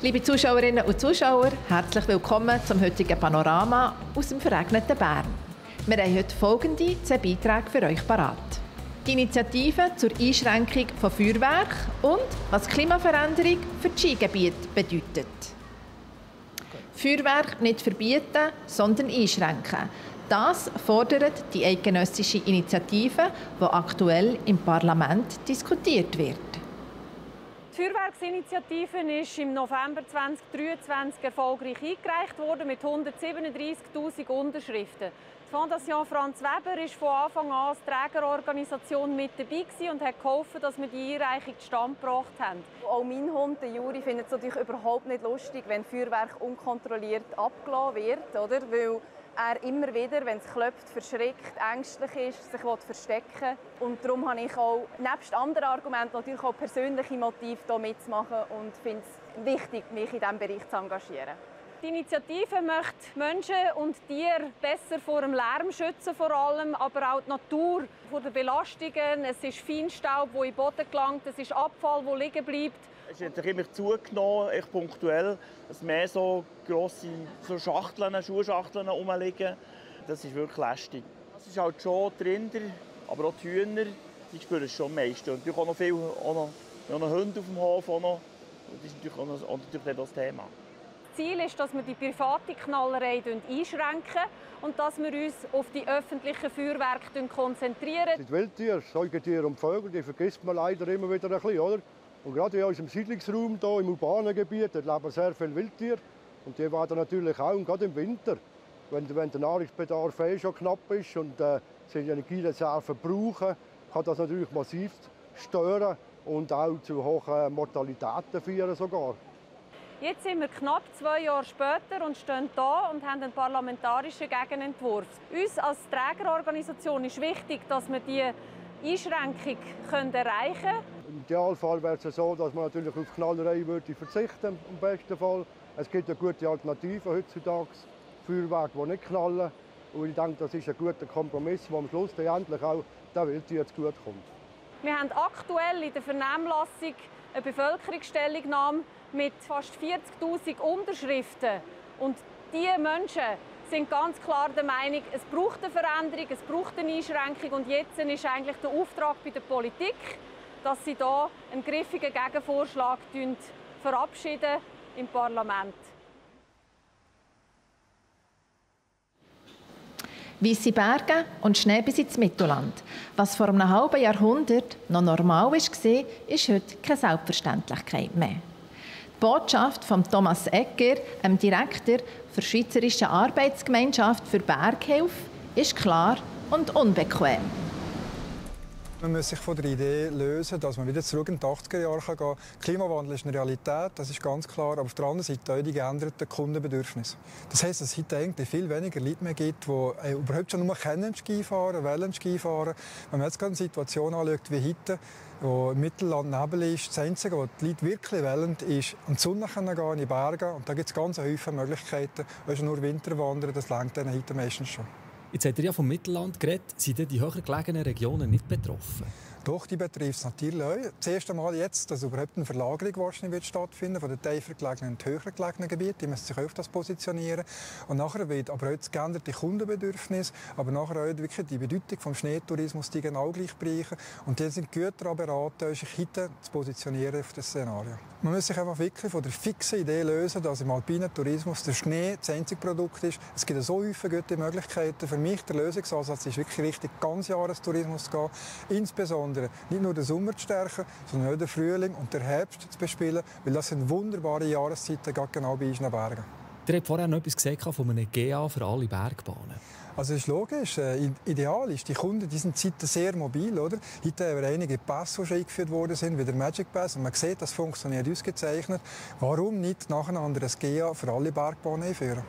Liebe Zuschauerinnen und Zuschauer, herzlich willkommen zum heutigen Panorama aus dem verregneten Bern. Wir haben heute folgende 2 Beiträge für euch parat. Die Initiative zur Einschränkung von Feuerwerk und was Klimaveränderung für die Skigebiete bedeutet. Feuerwerk nicht verbieten, sondern einschränken. Das fordert die eidgenössische Initiative, die aktuell im Parlament diskutiert wird. Die Feuerwerksinitiative ist im November 2023 erfolgreich eingereicht worden mit 137'000 Unterschriften. Die Fondation Franz Weber war von Anfang an als Trägerorganisation mit dabei und hat geholfen, dass wir die Einreichung zustande gebracht haben. Auch mein Hund, der Juri, findet es natürlich überhaupt nicht lustig, wenn Feuerwerk unkontrolliert abgelassen wird, oder? Weil er immer wieder, wenn es klopft, verschreckt, ängstlich ist, sich verstecken will. Und darum habe ich auch, nebst anderen Argumenten, natürlich auch persönliche Motive, hier mitzumachen und finde es wichtig, mich in diesem Bereich zu engagieren. Die Initiative möchte Menschen und Tiere besser vor dem Lärm schützen, vor allem, aber auch die Natur vor den Belastungen. Es ist Feinstaub, der in den Boden gelangt, es ist Abfall, der liegen bleibt. Es hat immer zugenommen, echt punktuell, dass mehr so grosse Schachteln, Schuhschachteln rumliegen. Das ist wirklich lästig. Es ist halt schon die Rinder, aber auch die Hühner, die spüren es schon am meisten. Und natürlich auch noch viele Hunde auf dem Hof. Das ist natürlich auch das Thema. Das Ziel ist, dass wir die private Knallerei einschränken und dass wir uns auf die öffentlichen Feuerwerke konzentrieren. Die Wildtiere, Säugetiere und Vögel, die vergisst man leider immer wieder ein bisschen, oder? Und gerade in unserem Siedlungsraum hier im urbanen Gebiet leben sehr viele Wildtiere. Und die werden natürlich auch, und gerade im Winter, wenn der Nahrungsbedarf schon knapp ist und sie Energiereserven brauchen, kann das natürlich massiv stören und auch zu hohen Mortalitäten führen sogar. Jetzt sind wir knapp 2 Jahre später und stehen hier und haben einen parlamentarischen Gegenentwurf. Uns als Trägerorganisation ist wichtig, dass wir diese Einschränkung erreichen können. Im Idealfall wäre es so, dass man natürlich auf Knallerei verzichten würde, im besten Fall. Es gibt eine gute Alternative heutzutage, Feuerwerke, die nicht knallen. Und ich denke, das ist ein guter Kompromiss, der am Schluss endlich auch den Wildtieren zugutekommt. Wir haben aktuell in der Vernehmlassung eine Bevölkerungsstellungnahme mit fast 40'000 Unterschriften. Und diese Menschen sind ganz klar der Meinung, es braucht eine Veränderung, es braucht eine Einschränkung. Und jetzt ist eigentlich der Auftrag bei der Politik, dass sie hier einen griffigen Gegenvorschlag verabschieden im Parlament. Weisse Berge und Schnee bis ins Mittelland. Was vor einem halben Jahrhundert noch normal war, ist heute keine Selbstverständlichkeit mehr. Die Botschaft von Thomas Egger, dem Direktor der Schweizerischen Arbeitsgemeinschaft für Berghilfe, ist klar und unbequem. Man muss sich von der Idee lösen, dass man wieder zurück in die 80er Jahre gehen kann. Klimawandel ist eine Realität, das ist ganz klar. Aber auf der anderen Seite auch die geänderten Kundenbedürfnisse. Das heisst, dass es heute eigentlich viel weniger Leute mehr gibt, die überhaupt schon nur Ski fahren, wollen Ski fahren. Wenn man jetzt gerade eine Situation anschaut wie heute, wo im Mittelland Nebel ist, das Einzige, was die Leute wirklich wollen, ist an die Sonne gehen, in die Berge. Und da gibt es ganz viele Möglichkeiten. Also nur Winterwandern, das reicht denen heute meistens schon. Jetzt habt ihr ja vom Mittelland geredet. Sind die höher gelegenen Regionen nicht betroffen? Doch, die betrifft es natürlich auch. Das erste Mal jetzt, dass überhaupt eine Verlagerung wahrscheinlich stattfinden wird, von den tiefer gelegenen und höher gelegenen Gebieten. Die müssen sich auf das positionieren. Und nachher wird aber auch das geänderte Kundenbedürfnis, aber nachher auch wirklich die Bedeutung des Schneetourismus, die genau gleich bereichen. Und die sind gut daran beraten, sich heute zu positionieren auf das Szenario. Man muss sich einfach wirklich von der fixen Idee lösen, dass im alpinen Tourismus der Schnee das einzige Produkt ist. Es gibt so viele gute Möglichkeiten. Für mich der Lösungsansatz ist wirklich richtig, Ganzjahrestourismus zu gehen. Insbesondere nicht nur den Sommer zu stärken, sondern auch den Frühling und den Herbst zu bespielen, weil das sind wunderbare Jahreszeiten, genau bei uns in den Bergen. Ihr habt vorher noch etwas gesagt von einem GA für alle Bergbahnen. Also es ist logisch, ideal ist, die Kunden die sind Zeiten sehr mobil. Oder? Heute haben wir einige Pässe, die schon eingeführt worden sind, wie der Magic Pass. Und man sieht, das funktioniert ausgezeichnet. Warum nicht nacheinander ein GA für alle Bergbahnen einführen?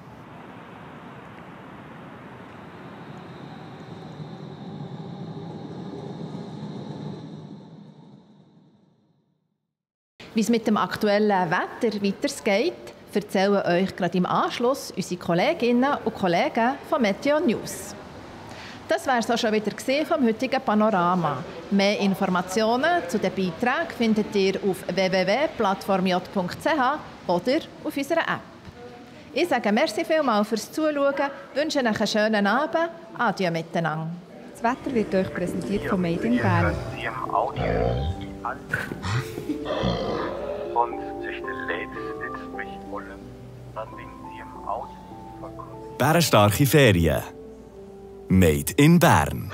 Wie es mit dem aktuellen Wetter weitergeht, erzählen euch gerade im Anschluss unsere Kolleginnen und Kollegen von Meteo News. Das wäre es auch schon wieder vom heutigen Panorama. Mehr Informationen zu den Beiträgen findet ihr auf www.plattformj.ch oder auf unserer App. Ich sage merci vielmals fürs Zuschauen, wünsche euch einen schönen Abend. Adieu miteinander. Das Wetter wird euch präsentiert von Made in Bern. Sie im Audio an und sich der Ladies jetzt mich wollen, dann bin Sie im Audio verkauft. Bärenstarke Ferien. Made in Bern.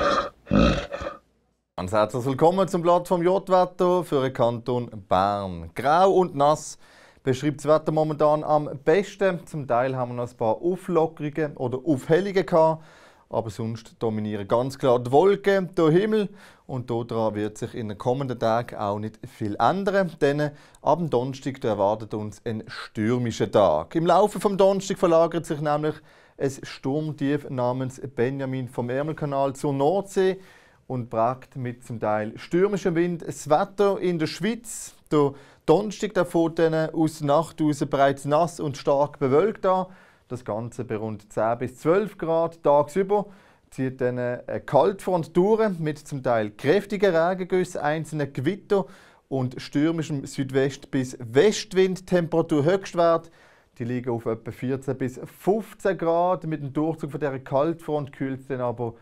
Ganz herzlich willkommen zum Plattform J-Wetter für den Kanton Bern. Grau und nass beschreibt das Wetter momentan am besten. Zum Teil haben wir noch ein paar Auflockerungen oder Aufhellungen gehabt, aber sonst dominieren ganz klar die Wolken, der Himmel. Und daran wird sich in den kommenden Tagen auch nicht viel ändern, denn ab dem Donnerstag erwartet uns ein stürmischer Tag. Im Laufe des Donnerstags verlagert sich nämlich ein Sturmtief namens Benjamin vom Ärmelkanal zur Nordsee und prägt mit zum Teil stürmischem Wind das Wetter in der Schweiz. Der Donnerstag fängt dann aus der Nacht aus bereits nass und stark bewölkt an. Das Ganze bei rund 10 bis 12 Grad tagsüber zieht dann eine Kaltfront durch mit zum Teil kräftigen Regengüssen, einzelnen Gewitter und stürmischem Südwest- bis Westwind. Temperaturhöchstwert die liegen auf etwa 14 bis 15 Grad. Mit dem Durchzug von dieser Kaltfront kühlt es dann aber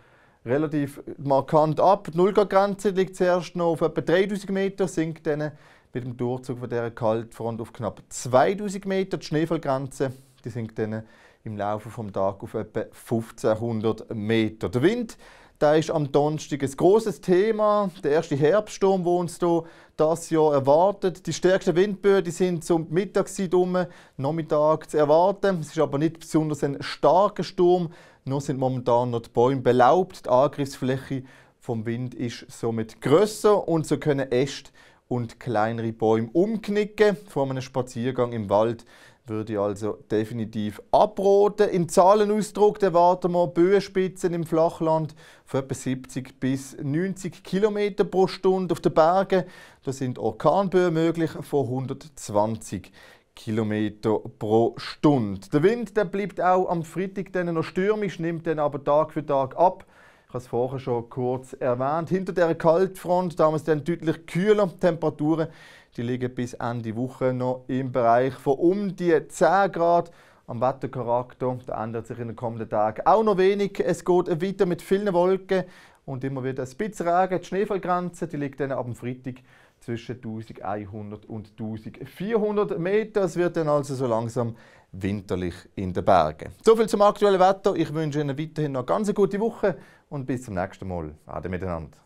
relativ markant ab. Die 0-Grad-Grenze liegt zuerst noch auf etwa 3000 Meter, sinkt dann mit dem Durchzug von dieser Kaltfront auf knapp 2000 Meter. Die Schneefallgrenze die sinkt dann im Laufe des Tages auf etwa 1500 Meter. Der Wind der ist am Donnerstag ein grosses Thema. Der erste Herbststurm, der uns hier dieses Jahr erwartet. Die stärksten Windböen die sind zum Mittagszeit Nachmittag zu erwarten. Es ist aber nicht besonders ein starker Sturm. Nur sind momentan noch die Bäume belaubt. Die Angriffsfläche vom Wind ist somit grösser und so können Äste und kleinere Bäume umknicken. Vor einem Spaziergang im Wald würde ich also definitiv abraten. Im Zahlenausdruck erwarten wir Böenspitzen im Flachland von etwa 70 bis 90 km pro Stunde. Auf den Bergen da sind Orkanböen möglich von 120 km pro Stunde. Der Wind der bleibt auch am Freitag dann noch stürmisch, nimmt dann aber Tag für Tag ab. Ich habe es vorher schon kurz erwähnt. Hinter der Kaltfront da haben wir es dann deutlich kühler. Die Temperaturen die liegen bis Ende Woche noch im Bereich von um die 10 Grad. Am Wettercharakter da ändert sich in den kommenden Tagen auch noch wenig. Es geht weiter mit vielen Wolken und immer wieder ein bisschen Regen. Die Schneefallgrenze die liegt dann ab dem Freitag zwischen 1100 und 1400 Meter. Es wird dann also so langsam winterlich in den Bergen. Soviel zum aktuellen Wetter. Ich wünsche Ihnen weiterhin noch eine ganz gute Woche und bis zum nächsten Mal. Ade miteinander.